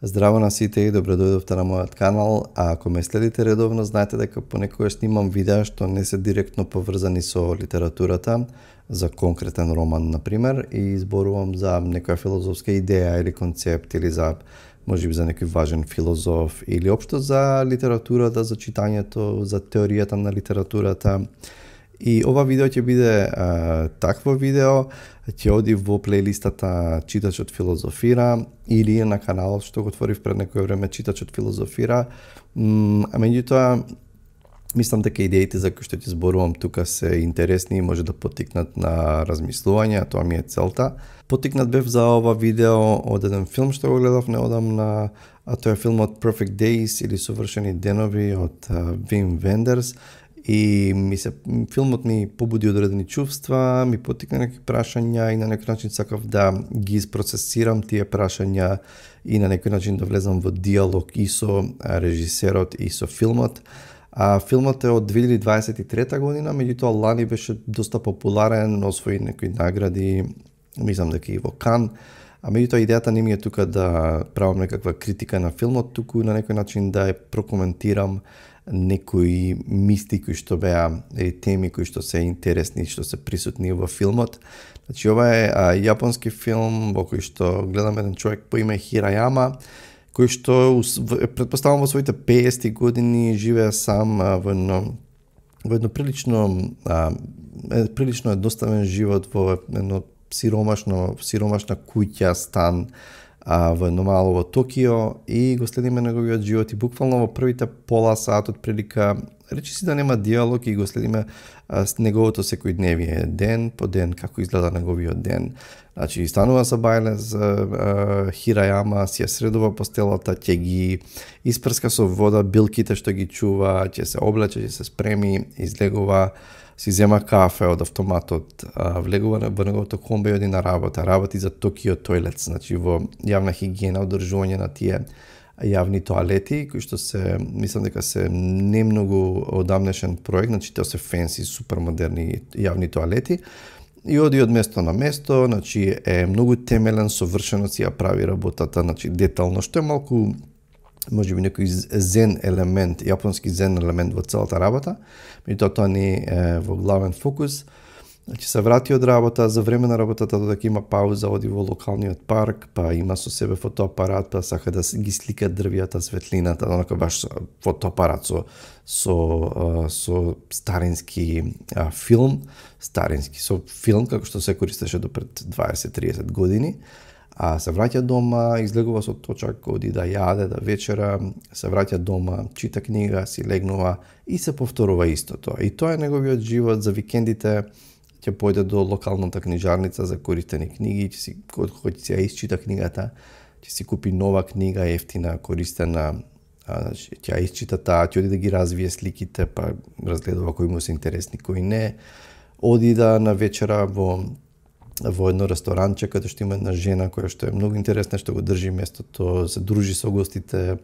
Здраво на сите и добро дојдовте на мојот канал, а ако ме следите редовно, знаете дека понекогаш снимам видеа што не се директно поврзани со литературата, за конкретен роман, например, и зборувам за некоја филозофска идеја или концепт, или за можеби за некој важен филозоф, или општо за литературата, за читањето, за теоријата на литературата. И ова видео ќе биде такво видео, ќе оди во плейлистата Читачот филозофира или на каналот што го отворив пред некој време Читачот филозофира. А меѓутоа, мислам дека идеите за кои што ќе зборувам тука се интересни и може да поттикнат на размислување, а тоа ми е целта. Поттикнат бев за ова видео од еден филм што го гледав неодамна, а тоа е филмот Perfect Days или Совршени денови од Вим Вендерс. И филмот ми побуди одредени чувства, ми поттикна некои прашања и на некој начин сакав да ги isprocesирам тие прашања и на некој начин да влезам во диалог и со режисерот и со филмот. Филмот е од 2023 година, меѓутоа лани беше доста популарен, освои некои награди, мислам дека и во Кан. Меѓутоа идејата не ми е тука да правам некаква критика на филмот, туку на некој начин да ја прокоментирам некои мисли кои што беа или теми кои што се интересни, што се присутни во филмот. Значи ова е јапонски филм во кој што гледам еден човек по име Хирајама, кој што претпоставам во своите 50 години живее сам во едно прилично едноставен живот во едно сиромашна куќа, стан во едно мало во Токио, и го следиме неговиот живот и буквално во првите пола сат од прилика речиси да нема диалог и го следиме с неговото секојдневие, ден по ден како изгледа неговиот ден. Значи станува со бајле за Хирајама, си ја средува постелата, ќе ги испрска со вода билките што ги чува, ќе се облече, ќе се спреми, излегува, си зема кафе од автоматот, влегува во неговото комби и оди на работа, работи за Токио Тоилетс, значи во јавна хигиена, одржување на тие јавни тоалети, кои што се, мислам дека се не многу одамнешен проект, значи тоа се фенси, супер модерни јавни тоалети, и оди од место на место, значи е многу темелен, совршено си ја прави работата, значи детално, што е малку можеби некој зен елемент, јапонски зен елемент во целата работа, меѓутоа тоа не е во главен фокус. Значи се врати од работа, за време на работата додека има пауза, оди во локалниот парк, па има со себе фотоапарат, па сака да ги слика дрвијата, светлината, онака баш фотоапарат со старински филм, со филм како што се користеше до пред 20-30 години. Се враќа дома, излегува со точак, оди да јаде, да вечера, се враќа дома, чита книга, си легнува и се повторува истото. И тоа е неговиот живот. За викендите ќе појде до локалната книжарница за користени книги, кој ќе ја исчита книгата, ќе си купи нова книга, ефтина, користена, ќе ја исчита таа, ќе оди да ги развие сликите, па разгледува кои му се интересни, кои не. Оди да на вечера во едно ресторанче каде што има една жена која што е многу интересна, што го држи местото, се дружи со гостите,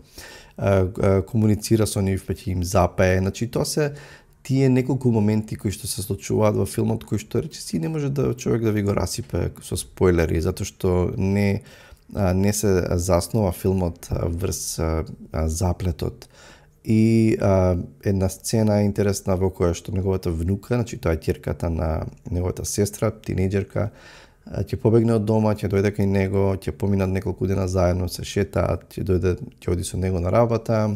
комуницира со нив, па ќе им запее. Значи тоа се тие неколку моменти кои што се случуваат во филмот, кои што речиси не може да човек да ви го расипе со спойлери, затоа што не се заснова филмот врз заплетот. И една сцена интересна во која што неговата внука, значи тоа е ќерката на неговата сестра, тинејџерка, ќе побегне од дома, ќе дојде кај него, ќе поминат неколку дена заедно, се шетаат, ќе оди со него на работа,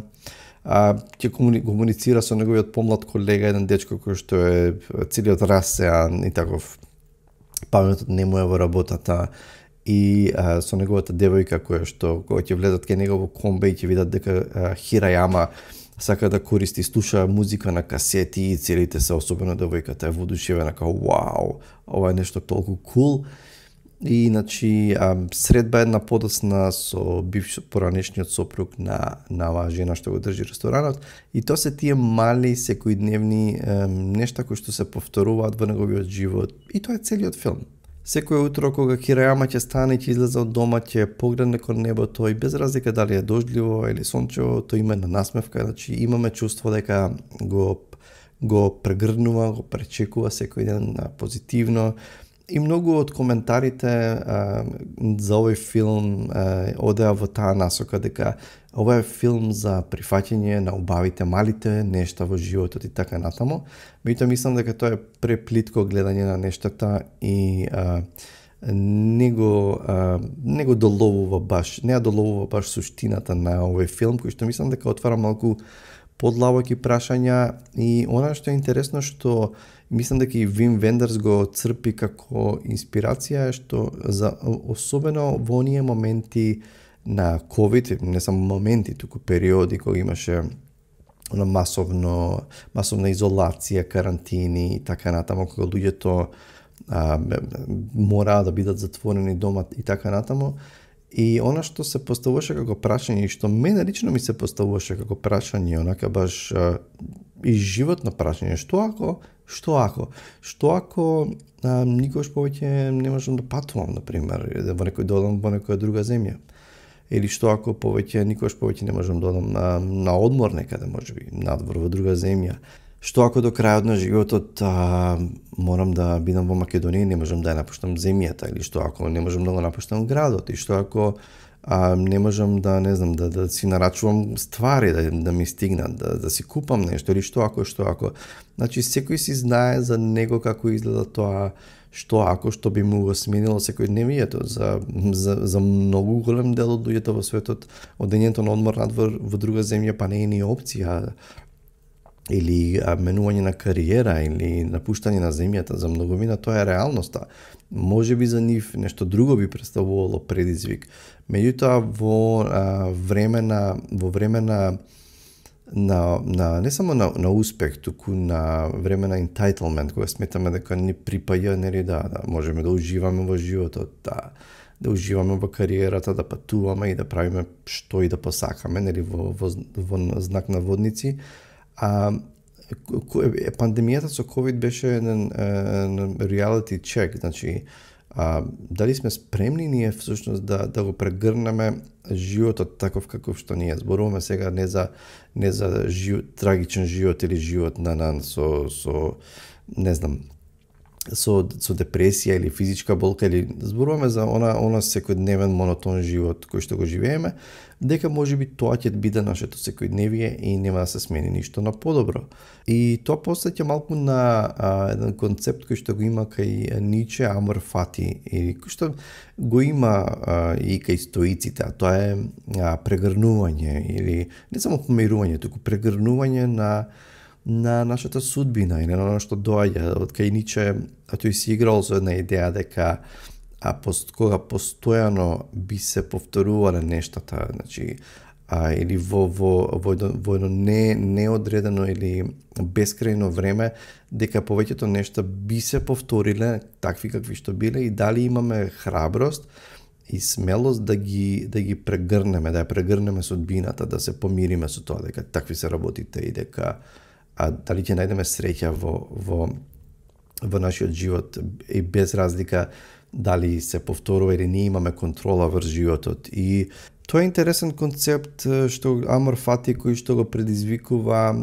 ќе комуницира со неговиот помлад колега, еден дечко кој што е целиот расеан и таков паметот не му е во работата, и со неговата девојка која ќе влезат кај него во комбе и ќе видат дека Хирајама сака да користи, слуша музика на касети и целите се, особено девојката е воодушевена, као вау, ова е нешто толку кул. И значи средба една подоцна со поранешниот сопруг на оваа жена што го држи ресторанот, и тоа се тие мали секојдневни нешта кои што се повторуваат во неговиот живот, и тоа е целиот филм. Секој утро кога Хирајама ќе стане, ќе излезе од дома, ќе погледне кон небото и без разлика дали е дождливо или сончево, тој има една насмевка, значи имаме чувство дека го прегрнува, го пречекува секој ден позитивно И многу од коментарите за овој филм одеа во таа насока дека ова е филм за прифаќање на убавите, малите нешта во животот и така натаму. Меѓутоа мислам дека тоа е преплитко гледање на нештата и не го доловува баш, не ја доловува баш суштината на овој филм, кој што мислам дека отвара малку подлабоки прашања. И она што е интересно, што мислам дека и Вим Вендерс го црпи како инспирација, што особено во оние моменти на COVID, не само моменти, туку периоди кога имаше масовна изолација, карантини и така натаму, кога луѓето мораа да бидат затворени дома и така натаму. И она што се поставуваше како прашање, и што мене лично ми се поставуваше како прашање, онака баш и животно прашање, што ако никогаш повеќе не можам да патувам, например, во некој додам во некоја друга земја, или што ако никогаш повеќе не можам да одам на одмор некаде, можеби надвор во друга земја. Што ако до крајот на животот морам да бидам во Македонија и не можам да ја напуштам земјата, или што ако не можам да го напуштам градот, и што ако не можам да, не знам, да си нарачувам ствари, да ми стигнат, да си купам нешто, или што ако. Значи, секој си знае за него како изгледа тоа, што би му го сменило секојдневието. За многу голем дел од луѓето во светот, одењето на одмор надвор во друга земја па не е ни опција, или менување на кариера, или напуштање на земјата. За многумина тоа е реалноста. Може би за нив нешто друго би представувало предизвик. Меѓутоа во време на не само на успех, туку на време на entitlement, кога сметаме дека ни припаѓа, нели, да можеме да уживаме во животот, да уживаме во кариерата, да патуваме и да правиме што и да посакаме, нели, во знак на водници. Пандемијата со COVID беше еден reality check, значи дали сме спремни ние всушност да го прегрнеме животот таков каков што ние зборуваме сега, не за трагичен живот или живот со не знам, со депресија или физичка болка, или зборуваме за она секојдневен монотон живот кој што го живееме, дека можеби тоа ќе биде нашето секојдневие и нема да се смени ништо на подобро. И тоа посеќа малку на еден концепт кој што го има кај Ниче, Амор Фати, и кој што го има и кај стоиците, а тоа е прегрнување, или не само помирување, туку прегрнување на нашата судбина и на оно што доаѓа. Од кај Ниче, тој си играл со една идеја дека кога постојано би се повторувале нештата, значи, или во едно неодредено или бескрајно време, дека повеќето нешта би се повториле такви какви што биле, и дали имаме храброст и смелост да ги прегрнеме, да ја прегрнеме судбината, да се помириме со тоа дека такви се работите и дека дали ќе најдеме среќа во нашиот живот, и без разлика дали се повторува или ние имаме контрола врз животот. И тоа е интересен концепт што Амор Фати, кој што го предизвикува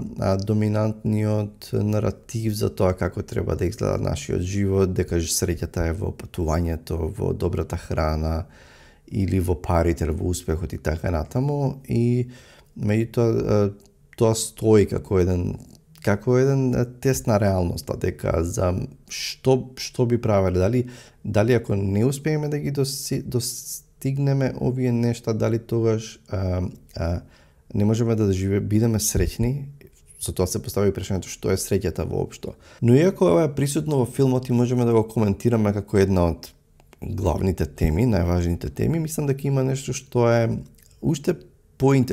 доминантниот наратив за тоа како треба да изгледа нашиот живот, дека среќата е во патувањето, во добрата храна, или во парите, во успехот и така натаму. И меѓутоа тоа стои како еден тест на реалноста, дека за што би правеле, дали ако не успееме да ги достигнеме овие нешта, дали тогаш не можеме да бидеме среќни. Со тоа се постави прашањето што е среќата воопшто. Но иако ова е присутно во филмот и можеме да го коментираме како една од главните теми, најважните теми, мислам дека има нешто што е уште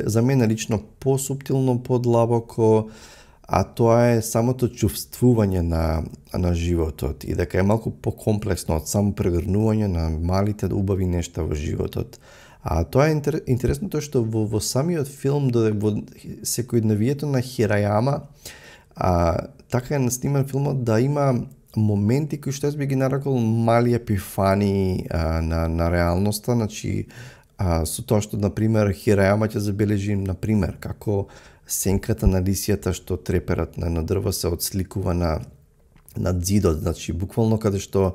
за мене лично посуптилно, подлабоко, а тоа е самото чувствување на животот, и дека е малку покомплексно од само прегрнување на малите убави нешта во животот. А тоа е интересното што во самиот филм, во секојдневието на Хирајама, така е насниман филмот да има моменти кои што би ги нарекол мали епифани на реалноста, значи со тоа што, например, Хирајама ќе забележи, например, како сенката на лисијата што треперат на едно дрво се отсликува на зидот, значи буквално каде што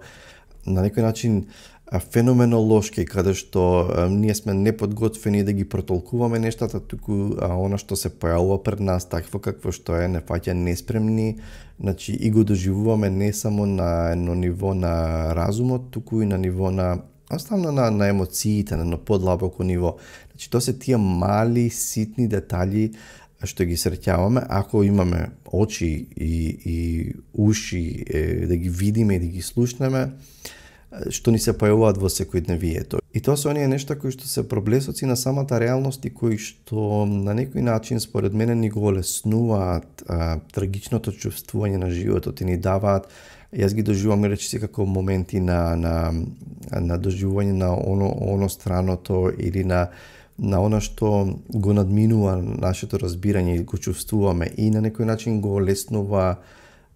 на некој начин феноменолошки, каде што ние сме неподготвени да ги протолкуваме нештата, туку она што се појавува пред нас такво какво што е, не фаќа неспремни, значи и го доживуваме не само на едно ниво на разумот, туку и на ниво на оставно на емоциите, на подлабоко ниво. Значи тоа се тие мали ситни детали што ги среќаваме ако имаме очи и уши да ги видиме и да ги слушнеме, што ни се појавуваат во секојдневието. И тоа се оние нешта кои што се проблесоци на самата реалност и кои што на некој начин според мене ни го олеснуваат трагичното чувствување на животот и ни даваат, јас ги доживувам речиси како моменти на доживување на оно страното или на она што го надминува нашето разбирање и го чувствуваме и на некој начин го олеснува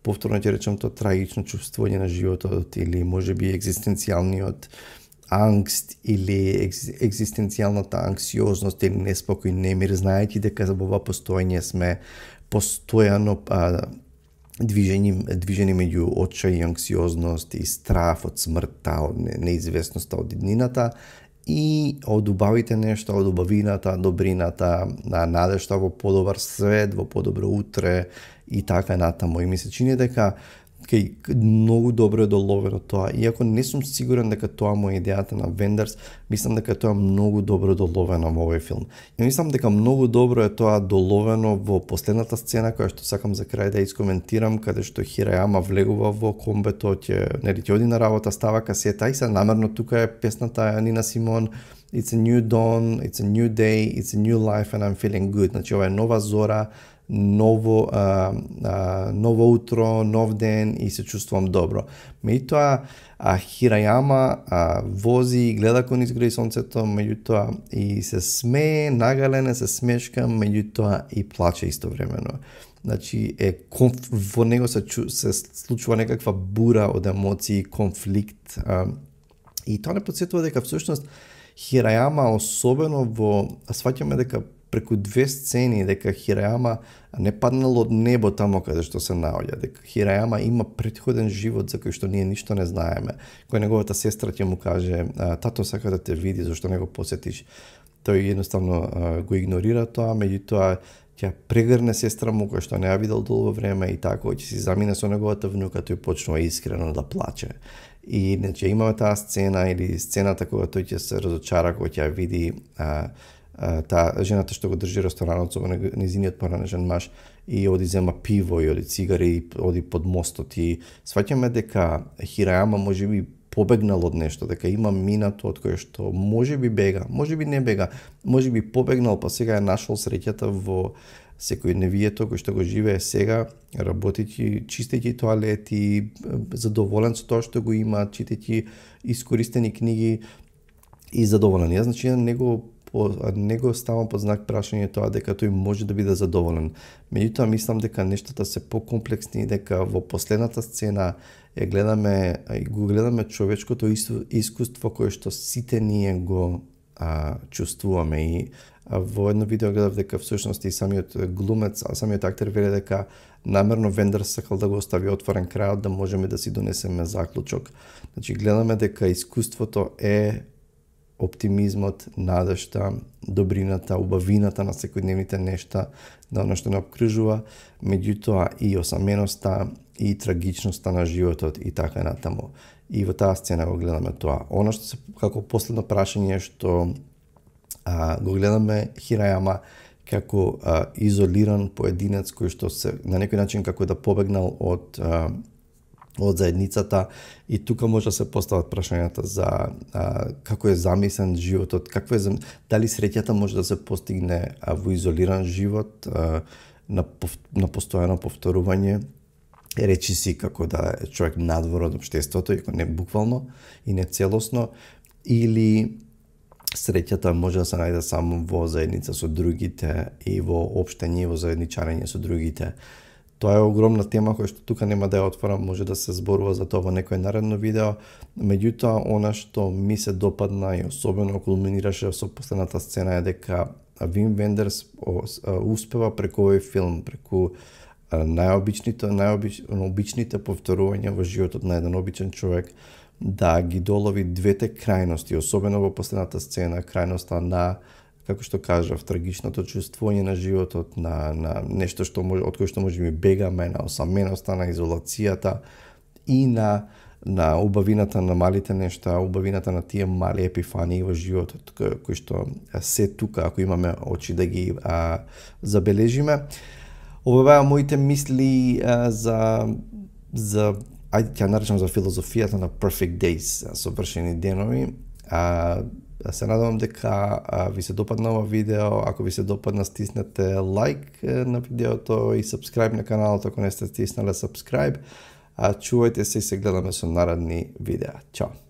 повторно ќе речем тоа трагично чувствување на животот или можеби екзистенцијалниот ангст или екзистенцијалната анксиозност или неспокој, немир, знаејќи дека во ова постоење сме постојано движени меѓу очај, анксиозност и страф од смртта, од неизвестноста, од иднината и од убавите нешта, од убавината, добрината, надежта во подобар свет, во подобро утре и така натаму. И ми се чини дека многу добро е доловено тоа. Иако не сум сигурен дека тоа му е идејата на Вендерс, мислам дека тоа е многу добро доловено во овој филм. И мислам дека многу добро е тоа доловено во последната сцена која што сакам за крај да искоментирам, каде што Хирајама влегува во комбето, ќе оди на работа, става касета и се намерно тука е песната Нина Симон It's a new dawn, it's a new day, it's a new life and I'm feeling good. Значи ова е нова зора, ново утро, нов ден и се чувствувам добро. Меѓутоа Хирајама вози и гледа кон изгреј сонцето, меѓутоа и се смее, нагален се смешка, меѓутоа и плаче истовремено. Значи во него се случува некаква бура од емоции, конфликт и тоа не потсетува дека всушност Хирајама особено сваќаме дека преку две сцени дека Хирајама не паднал од небо тамо каде што се наоѓа, дека Хирајама има претходен живот за кој што ние ништо не знаеме. Кој неговата сестра ќе му каже: "Тато сака да те види, зашто не го посетиш?" Тој едноставно го игнорира тоа, меѓутоа ќе прегрне сестра му која што не ја видел долго време и така ќе си замине со неговата внука, тој почнува искрено да плаче. И значи имаме таа сцена или сцената кога тој ќе се разочара кога ќе ја види таа жената што го држи ресторанот со незиниот поранешен маж и оди зема пиво и оди цигари и оди под мостот и сваќаме дека Хирајама можеби побегнал од нешто, дека има минато од кое што можеби бега, можеби не бега, можеби побегнал, па сега е нашол среќата во секојдневието кој што го живее сега, работејќи, чистејќи тоалети, задоволен со тоа што го има, читајќи искористени книги и задоволен. Јас значи него ставам под знак прашање тоа дека тој може да биде задоволен. Меѓутоа мислам дека нештата се покомплексни, дека во последната сцена го гледаме човечкото искуство кое што сите ние го чувствуваме и во едно видео гледав дека всушност и самиот глумец, самиот актер веле дека намерно Вендерс сакал да го остави отворен крајот да можеме да си донесеме заклучок. Значи гледаме дека искуството е оптимизмот, надежта, добрината, убавината на секојдневните нешта, на оно што не обкружува, меѓутоа и осаменоста и трагичноста на животот и така натаму. И во таа сцена го гледаме тоа. Оно што се како последно прашање што го гледаме Хирајама како изолиран поединец кој што се на некој начин како да побегнал од заедницата и тука може да се постават прашањата за како е замислен животот, дали среќата може да се постигне во изолиран живот, на постојано повторување, речиси како да е човек надвор од општеството, иако не буквално и не целосно, или среќата може да се најде само во заедница со другите и во општење, во заедничарење со другите. Тоа е огромна тема која што тука нема да ја отворам, може да се зборува за тоа во некој наредно видео, меѓутоа она што ми се допадна и особено кулминираше со последната сцена е дека Вим Вендерс успева преку овој филм, преку најобичните повторувања во животот на еден обичен човек, да ги долови двете крајности, особено во последната сцена, крајноста на, како што кажав, трагичното чувствување на животот, на нешто од кој што можеме бегаме, на осаменоста, на изолацијата и на убавината на малите нешта, убавината на тие мали епифании во животот, кои што се тука, ако имаме очи да ги забележиме. Ова беа моите мисли за ајде ќе наречам за филозофијата на Perfect Days, совршени денови. Се надевам дека ви се допадна ова видео. Ако ви се допадна, стиснете лайк на видеото и subscribe на каналот ако не сте стиснале subscribe. Чувајте се и се гледаме со наредни видеа. Чао!